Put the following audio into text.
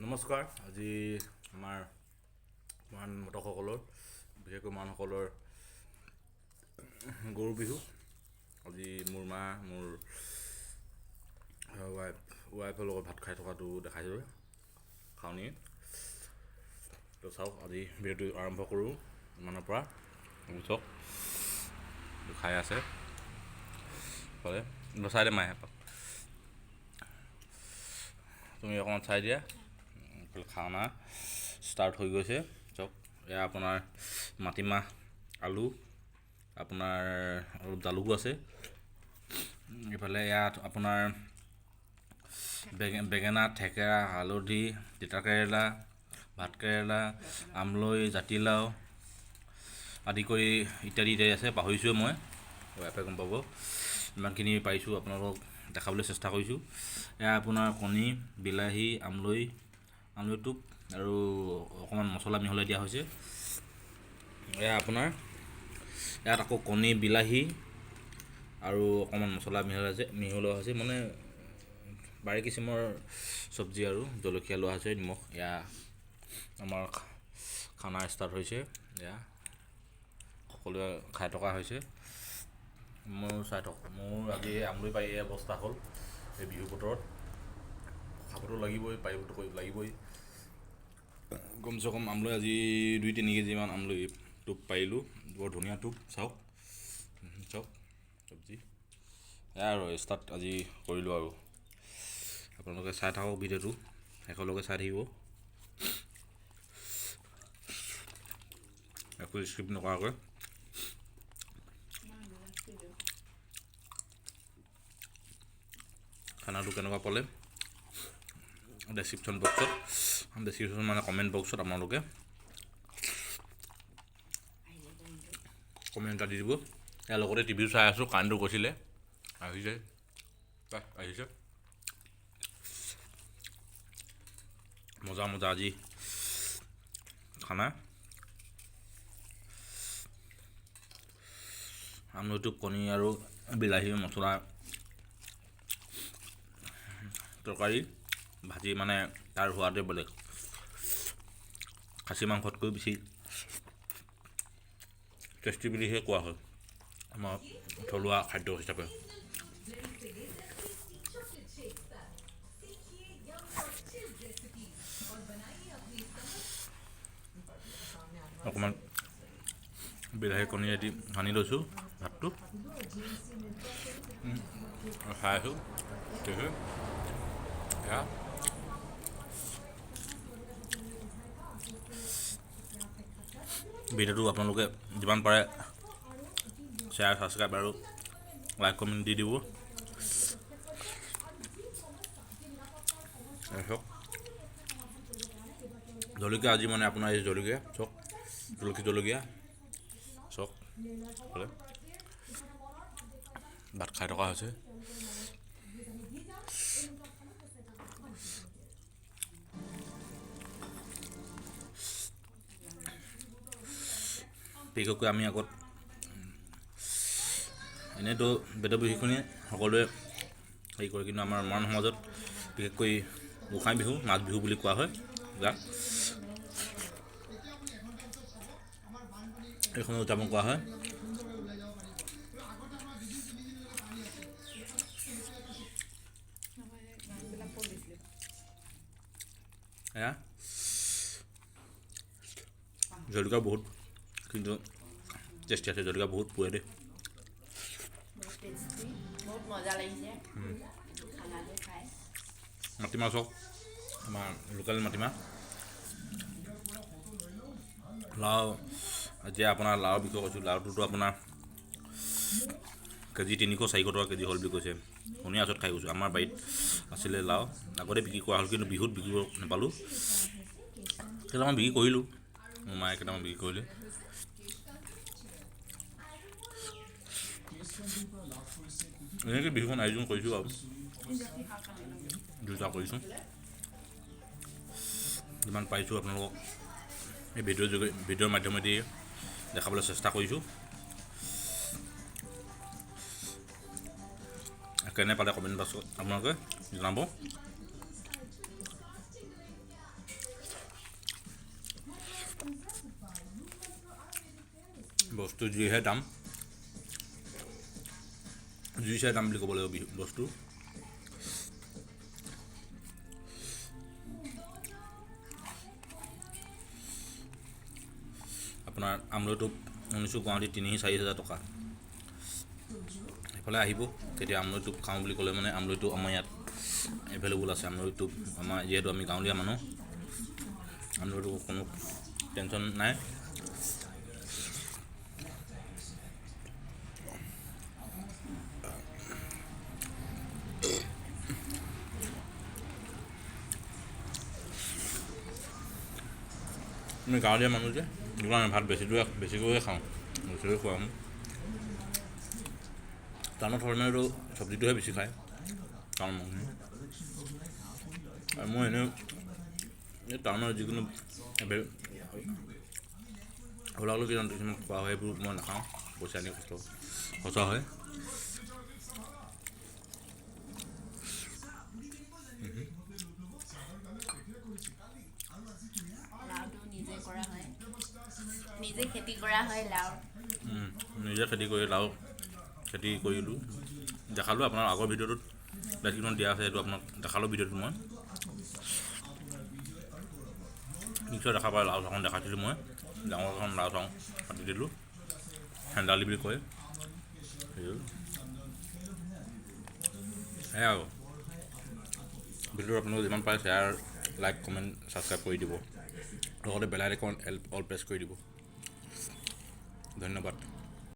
নমস্কাৰ। আজি আমাৰ মৰাণ মটকসকলৰ, বিশেষকৈ মৰাণসকলৰ গৰু বিহু। আজি মোৰ মা, মোৰ ৱাইফৰ লগত ভাত খাই থকাটো দেখাইছোঁ খাৱনি। তো চাওক, আজি ভিডিঅ'টো আৰম্ভ কৰোঁ ইমানৰ পৰা। চাওক, খাই আছে। চাই দে মায়ে, তুমি অকণমান চাই দিয়া। খানা ষ্টাৰ্ট হৈ গৈছে। চাওক, এয়া আপোনাৰ মাটিমাহ, আলু, আপোনাৰ অলপ জালুকো আছে। ইফালে ইয়াত আপোনাৰ বেঙেনা, থেকেৰা, হালধি, তিতাকেৰেলা, ভাতকেৰেলা, আমলৈ, জাতিলাও আদি কৰি ইত্যাদি ইত্যাদি আছে। পাহৰিছোঁৱে মই, ৱাইফে গম পাব। ইমানখিনি পাৰিছোঁ আপোনালোকক দেখাবলৈ চেষ্টা কৰিছোঁ। এয়া আপোনাৰ কণী, বিলাহী, আমলৈ, আমলৈ টোপ আৰু অকণমান মছলা মিহলাই দিয়া হৈছে। এয়া আপোনাৰ ইয়াত আকৌ কণী, বিলাহী আৰু অকণমান মছলা মিহলাই মিহলোৱা হৈছে, মানে বাৰী কিছিমৰ চব্জি আৰু জলকীয়া লোৱা হৈছে, নিমখ। এয়া আমাৰ খানা ষ্টাৰ্ট হৈছে। এয়া সকলোৱে খাই থকা হৈছে, ময়ো চাই থাকোঁ। মোৰ আজি আমলৈ পাৰি এই অৱস্থা হ'ল। এই বিহু বতৰত খাবতো লাগিবই, পাৰিবতো লাগিবই। কমচে কম আমলৈ আজি 2-3 কেজিমান আমলৈ টোপ পাৰিলোঁ। বৰ ধুনীয়া টোপ। চাওক, চাওক চব্জি। এয়া আৰু ষ্টাৰ্ট আজি কৰিলোঁ আৰু আপোনালোকে চাই থাকক ভিডিঅ'টো, শেষলৈকে চাই থাকিব, একো স্কিপ নকৰাকৈ। খানাটো কেনেকুৱা পালে ডেছক্ৰিপশ্যন বক্সত, ডেছক্ৰিপশ্যন মানে কমেণ্ট বক্সত আপোনালোকে কমেণ্ট এটা দি দিব। ইয়াৰ লগতে টিভিও চাই আছোঁ, কাৰেণ্টটো গৈছিলে, আহিছে, আহিছে। মজা মজা আজি খানা। আমলৈটোপ, কণী আৰু বিলাহী মছলা তৰকাৰী ভাজি, মানে তাৰ সোৱাদে বেলেগ, খাচী মাংসতকৈ বেছি টেষ্টি বুলিহে কোৱা হয় আমাৰ থলুৱা খাদ্য হিচাপে। অকণমান বিলাহী কণী এটি সানি লৈছোঁ ভাতটো, খাই আছোঁ। এয়া ভিডিঅ'টো আপোনালোকে যিমান পাৰে শ্বেয়াৰ, ছাবস্ক্ৰাইব আৰু লাইক, কমেণ্ট দি দিব। চাওক জলকীয়া, আজি মানে আপোনাৰ এই জলকীয়া, চাওক জলকীয়া, চাওক ভাত খাই থকা হৈছে। বিশেষকৈ আমি আগত এনেইতো বেদ বিহুখনি সকলোৱে হেৰি কৰে, কিন্তু আমাৰ মৰাণ সমাজত বিশেষকৈ গোসাঁই বিহু, মাঘ বিহু বুলি কোৱা হয় যাক, এইখন উদযাপন কৰা হয়। এয়া জলকীয়া বহুত কিন্তু টেষ্টি আছে, জলকীয়া বহুত পুৰে দেই। মাটিমাহ চাওক, আমাৰ লোকেল মাটিমাহ। লাও, এতিয়া আপোনাৰ লাওৰ বিষয়ে কৈছোঁ। লাওটোতো আপোনাৰ কেজি 300-400 টকা কেজি হ'ল বুলি কৈছে। শুনি আচৰিত খাই গৈছোঁ। আমাৰ বাৰীত আছিলে লাও, আগতে বিক্ৰী কৰা হ'ল, কিন্তু বিহুত বিকিব নাপালোঁ। কেইটামান বিক্ৰী কৰিলোঁ, মোৰ মায়ে কেইটামান বিক্ৰী কৰিলে। এনেকৈ বিহুখন আয়োজন কৰিছোঁ আৰু দুটা কৰিছোঁ, যিমান পাৰিছোঁ আপোনালোকক এই ভিডিঅ'ৰ যোগে, ভিডিঅ'ৰ মাধ্যমেদি দেখাবলৈ চেষ্টা কৰিছোঁ। কেনে পালে কমেণ্ট বক্সত আপোনালোকে জনাব। বস্তু যিহে দাম, জুই চাই দাম বুলি ক'ব লাগিব বিহু বস্তু। আপোনাৰ আমৰলি টোপ শুনিছোঁ গুৱাহাটীত 3-4 হাজাৰ টকা। সেইফালে আহিব তেতিয়া আমৰলি টোপ খাওঁ বুলি ক'লে মানে আমৰলি টোপ আমাৰ ইয়াত এভেইলেবল আছে। আমৰলি টোপ আমাৰ, যিহেতু আমি গাঁৱলীয়া মানুহ, আমৰলি টোপ কোনো টেনশ্যন নাই। আমি গাঁৱলীয়া মানুহ যে, সেইটো কাৰণে ভাত বেছিকৈয়ে খাওঁ, বেছিকৈ খোৱা হয়। টাউনত হ'লে মানেতো চব্জিটোহে বেছি খায় টাউনৰ মানুহে। আৰু মই এনেও এই টাউনৰ যিকোনো ওলালেও কিছুমান কিছুমান খোৱা হয়, সেইবোৰ মই নাখাওঁ, পইচা আনি কষ্ট সঁচা হয়। লাওটো নিজে কৰা হয়, নিজে খেতি কৰা হয় লাও। নিজে খেতি কৰি লাও খেতি কৰিলোঁ, দেখালোঁ আপোনাৰ আগৰ ভিডিঅ'টোত, ডেছক্ৰিপশ্যনত দিয়া আছে, সেইটো আপোনাক দেখালোঁ ভিডিঅ'টোত মই। নিশ্চয় দেখা পায়, লাও চাখন দেখাইছিলোঁ মই, ডাঙৰ এখন লাও চাং কাটি দিলোঁ, হেন্দালি বুলি কয় সেইটো। সেয়াই আৰু ভিডিঅ'টো আপোনালোকে যিমান পাৰে শ্বেয়াৰ, লাইক, কমেণ্ট, ছাবস্ক্ৰাইব কৰি দিব, লগতে বেল আইকন অল প্ৰেছ কৰি দিব। ধন্যবাদ।